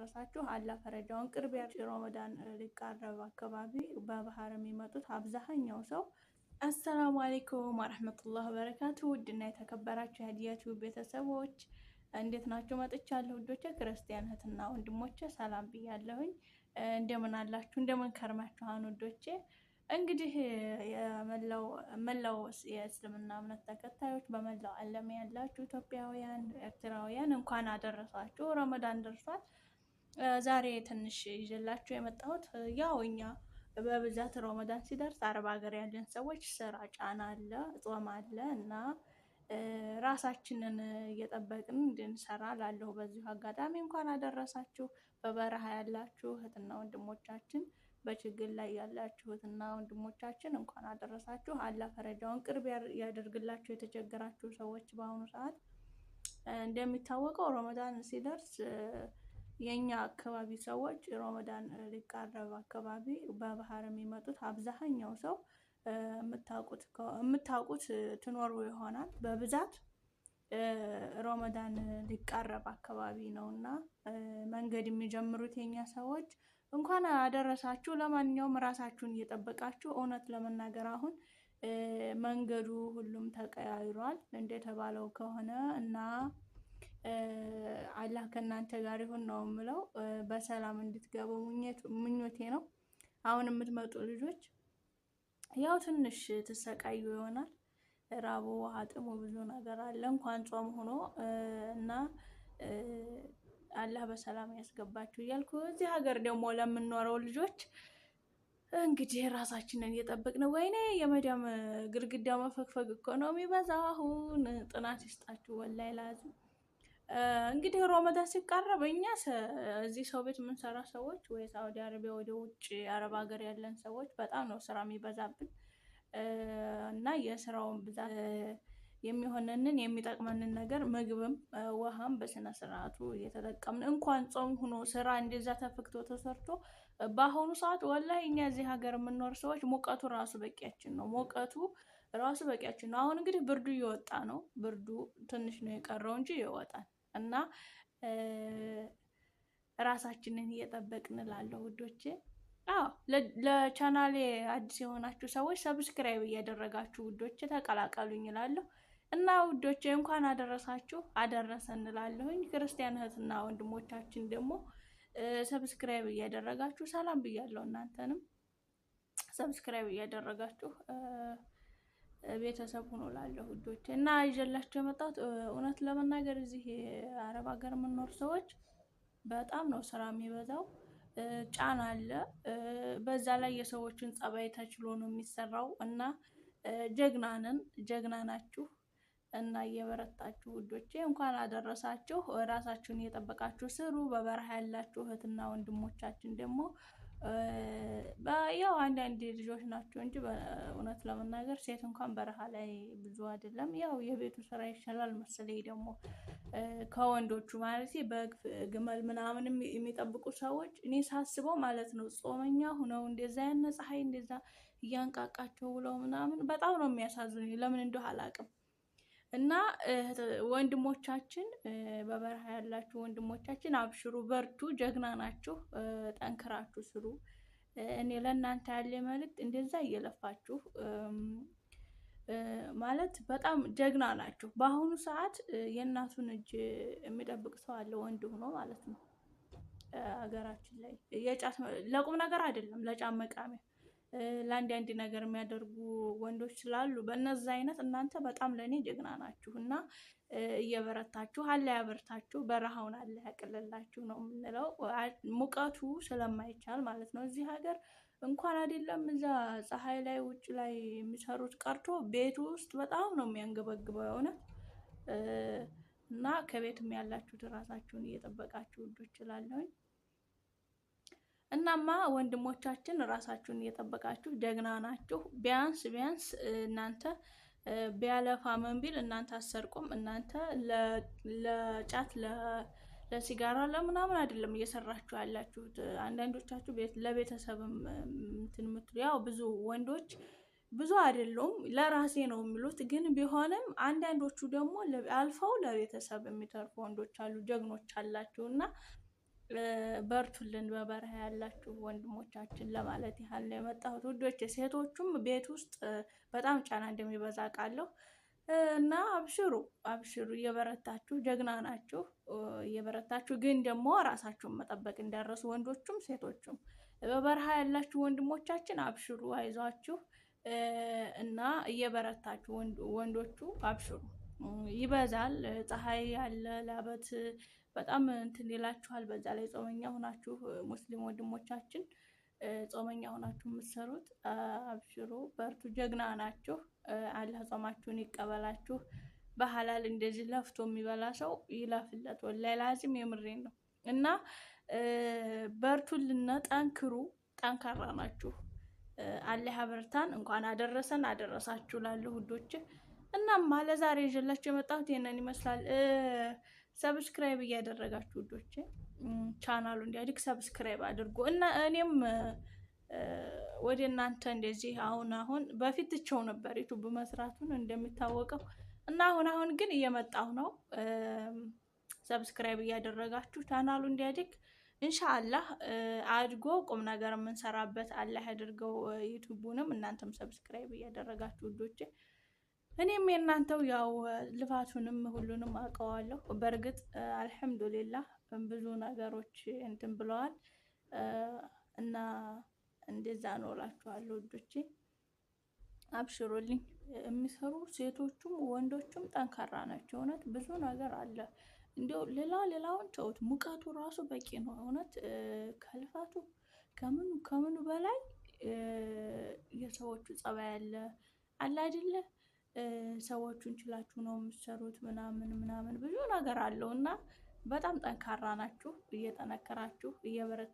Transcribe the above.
አደረሳችሁ። አላህ ፈረጃውን ቅርብ ረመዳን ሊቃረብ አካባቢ በባህር የሚመጡት አብዛኛው ሰው። አሰላሙ አሌይኩም ወረህመቱላህ በረካቱ። ውድና የተከበራችሁ የሀዲያ ቤተሰቦች እንዴት ናቸው? መጥቻለሁ ውዶቼ፣ ክርስቲያን እህትና ወንድሞቼ ሰላም ብያለሁኝ። እንደምን አላችሁ? እንደምን ከርማችኋን ውዶቼ? እንግዲህ መላው የእስልምና እምነት ተከታዮች በመላው ዓለም ያላችሁ ኢትዮጵያውያን፣ ኤርትራውያን እንኳን አደረሳችሁ። ረመዳን ደርሷል። ዛሬ ትንሽ ይዤላችሁ የመጣሁት ያው እኛ በብዛት ረመዳን ሲደርስ አረብ ሀገር ያለን ሰዎች ስራ ጫና አለ፣ ጾም አለ እና ራሳችንን እየጠበቅን እንድንሰራ ላለሁ በዚሁ አጋጣሚ እንኳን አደረሳችሁ። በበረሃ ያላችሁ እህትና ወንድሞቻችን፣ በችግር ላይ ያላችሁትና ወንድሞቻችን እንኳን አደረሳችሁ። አላህ ፈረጃውን ቅርብ ያደርግላችሁ። የተቸገራችሁ ሰዎች በአሁኑ ሰዓት እንደሚታወቀው ረመዳን ሲደርስ የኛ አካባቢ ሰዎች ረመዳን ሊቃረብ አካባቢ በባህር የሚመጡት አብዛኛው ሰው የምታውቁት ትኖሩ ይሆናል። በብዛት ረመዳን ሊቃረብ አካባቢ ነው እና መንገድ የሚጀምሩት የኛ ሰዎች እንኳን አደረሳችሁ። ለማንኛውም ራሳችሁን እየጠበቃችሁ፣ እውነት ለመናገር አሁን መንገዱ ሁሉም ተቀያይሯል እንደተባለው ከሆነ እና አላህ ከእናንተ ጋር ይሁን ነው የምለው። በሰላም እንድትገቡ ምኞቴ ነው። አሁን የምትመጡ ልጆች ያው ትንሽ ትሰቃዩ ይሆናል። ራቡ፣ ውሃ ጥሙ፣ ብዙ ነገር አለ እንኳን ጾም ሆኖ እና አላህ በሰላም ያስገባችሁ እያልኩ እዚህ ሀገር ደግሞ ለምንኖረው ልጆች እንግዲህ ራሳችንን እየጠበቅን፣ ወይኔ የመዳም ግድግዳ መፈግፈግ እኮ ነው የሚበዛው አሁን። ጥናት ይስጣችሁ ወላይ ላዝም። እንግዲህ ሮመዳን ሲቃረብ እኛ እዚህ ሰው ቤት የምንሰራ ሰዎች ወይ ሳውዲ አረቢያ ወደ ውጭ አረብ ሀገር ያለን ሰዎች በጣም ነው ስራ የሚበዛብን እና የስራውን ብዛት የሚሆነንን የሚጠቅመንን ነገር ምግብም ውሃም በስነ ስርዓቱ እየተጠቀምን፣ እንኳን ጾም ሆኖ ስራ እንደዛ ተፈክቶ ተሰርቶ በአሁኑ ሰዓት ወላሂ እኛ እዚህ ሀገር የምንኖር ሰዎች ሙቀቱ ራሱ በቂያችን ነው። ሙቀቱ ራሱ በቂያችን ነው። አሁን እንግዲህ ብርዱ እየወጣ ነው። ብርዱ ትንሽ ነው የቀረው እንጂ ይወጣል እና ራሳችንን እየጠበቅን እላለሁ ውዶቼ። አዎ፣ ለቻናሌ አዲስ የሆናችሁ ሰዎች subscribe እያደረጋችሁ ውዶቼ ተቀላቀሉኝ እላለሁ። እና ውዶቼ እንኳን አደረሳችሁ አደረሰን እንላለሁኝ። ክርስቲያን እህትና ወንድሞቻችን ደግሞ subscribe እያደረጋችሁ ሰላም ብያለሁ። እናንተንም subscribe እያደረጋችሁ ቤተሰብ ሆኖ ላለሁ ውዶቼ። እና ይዤላችሁ የመጣሁት እውነት ለመናገር እዚህ አረብ ሀገር የምንኖር ሰዎች በጣም ነው ስራ የሚበዛው፣ ጫና አለ። በዛ ላይ የሰዎችን ጸባይ ተችሎ ነው የሚሰራው እና ጀግና ነን፣ ጀግና ናችሁ እና እየበረታችሁ ውዶቼ እንኳን አደረሳችሁ። ራሳችሁን እየጠበቃችሁ ስሩ። በበረሃ ያላችሁ እህትና ወንድሞቻችን ደግሞ ያው አንዳንድ ልጆች ናቸው እንጂ እውነት ለመናገር ሴት እንኳን በረሃ ላይ ብዙ አይደለም። ያው የቤቱ ስራ ይሻላል መሰለኝ ደግሞ ከወንዶቹ፣ ማለት በግ፣ ግመል ምናምን የሚጠብቁ ሰዎች እኔ ሳስበው ማለት ነው ጾመኛ ሁነው እንደዛ ያነ ፀሐይ እንደዛ እያንቃቃቸው ብለው ምናምን በጣም ነው የሚያሳዝኑኝ። ለምን እንደው አላውቅም። እና ወንድሞቻችን፣ በበረሃ ያላችሁ ወንድሞቻችን አብሽሩ፣ በርቱ፣ ጀግና ናችሁ፣ ጠንክራችሁ ስሩ። እኔ ለእናንተ ያለ መልእክት እንደዛ እየለፋችሁ ማለት በጣም ጀግና ናችሁ። በአሁኑ ሰዓት የእናቱን እጅ የሚጠብቅ ሰው አለ ወንድ ሆኖ ማለት ነው። ሀገራችን ላይ የጫት ለቁም ነገር አይደለም፣ ለጫት መቃሚያ ለአንድ ነገር የሚያደርጉ ወንዶች ስላሉ በእነዛ አይነት እናንተ በጣም ለእኔ ጀግና ናችሁ እና እየበረታችሁ አለ ያበርታችሁ፣ በረሃውን አለ ያቅልላችሁ ነው የምንለው። ሙቀቱ ስለማይቻል ማለት ነው። እዚህ ሀገር እንኳን አይደለም እዛ ፀሐይ ላይ ውጭ ላይ የሚሰሩት ቀርቶ ቤቱ ውስጥ በጣም ነው የሚያንገበግበው የእውነት። እና ከቤትም ያላችሁት ራሳችሁን እየጠበቃችሁ ውዶች እላለሁኝ። እናማ ወንድሞቻችን ራሳችሁን እየጠበቃችሁ ጀግና ናችሁ። ቢያንስ ቢያንስ እናንተ ቢያለፋ ምን ቢል እናንተ አሰርቁም። እናንተ ለጫት ለሲጋራ ለምናምን አይደለም እየሰራችሁ ያላችሁት። አንዳንዶቻችሁ ለቤተሰብም እንትን የምትሉ፣ ያው ብዙ ወንዶች ብዙ አይደሉም ለራሴ ነው የሚሉት። ግን ቢሆንም አንዳንዶቹ ደግሞ አልፈው ለቤተሰብ የሚተርፉ ወንዶች አሉ፣ ጀግኖች አላችሁ እና በርቱልን በበረሃ ያላችሁ ወንድሞቻችን ለማለት ያህል ነው የመጣሁት ውዶች። ሴቶቹም ቤት ውስጥ በጣም ጫና እንደሚበዛ አውቃለሁ እና አብሽሩ አብሽሩ፣ እየበረታችሁ ጀግና ናችሁ። እየበረታችሁ ግን ደግሞ ራሳችሁን መጠበቅ እንዳረሱ ወንዶቹም ሴቶቹም በበረሃ ያላችሁ ወንድሞቻችን አብሽሩ፣ አይዟችሁ እና እየበረታችሁ ወንዶቹ አብሽሩ። ይበዛል፣ ፀሐይ ያለ ላበት በጣም እንትን ይላችኋል። በዛ ላይ ጾመኛ ሆናችሁ ሙስሊም ወንድሞቻችን ጾመኛ ሆናችሁ የምትሰሩት አብሽሩ፣ በርቱ፣ ጀግና ናችሁ። አላህ ጾማችሁን ይቀበላችሁ። በሀላል እንደዚህ ለፍቶ የሚበላ ሰው ይለፍለት። ወላሂ ላዚም የምሬን ነው። እና በርቱልና ጠንክሩ፣ ጠንካራ ናችሁ። አላህ አበርታን። እንኳን አደረሰን አደረሳችሁ ላለሁ ውዶች። እናማ ለዛሬ ይዤላችሁ የመጣሁት ይሄንን ይመስላል። Subscribe እያደረጋችሁ ውዶች ቻናሉ እንዲያድግ subscribe አድርጉ እና እኔም ወደ እናንተ እንደዚህ አሁን አሁን በፊት ትቼው ነበር ዩቱብ መስራቱን እንደሚታወቀው እና አሁን አሁን ግን እየመጣሁ ነው። Subscribe እያደረጋችሁ ቻናሉ እንዲያድግ ኢንሻአላህ አድጎ ቁም ነገር የምንሰራበት አላህ ያድርገው። ዩቱቡንም እናንተም subscribe እያደረጋችሁ ውዶቼ እኔም የእናንተው ያው ልፋቱንም ሁሉንም አውቀዋለሁ። በእርግጥ አልሐምዱሊላህ ብዙ ነገሮች እንትን ብለዋል እና እንደዛ ነው እላችኋለሁ ውዶቼ። አብሽሩልኝ። የሚሰሩ ሴቶቹም ወንዶቹም ጠንካራ ናቸው። እውነት ብዙ ነገር አለ። እንዲያው ሌላ ሌላውን ተውት፣ ሙቀቱ ራሱ በቂ ነው። እውነት ከልፋቱ ከምኑ ከምኑ በላይ የሰዎቹ ጸባይ አለ አለ አይደለ? ሰዎቹን ችላችሁ ነው የምትሰሩት ምናምን ምናምን ብዙ ነገር አለው እና በጣም ጠንካራ ናችሁ። እየጠነከራችሁ እየበረታችሁ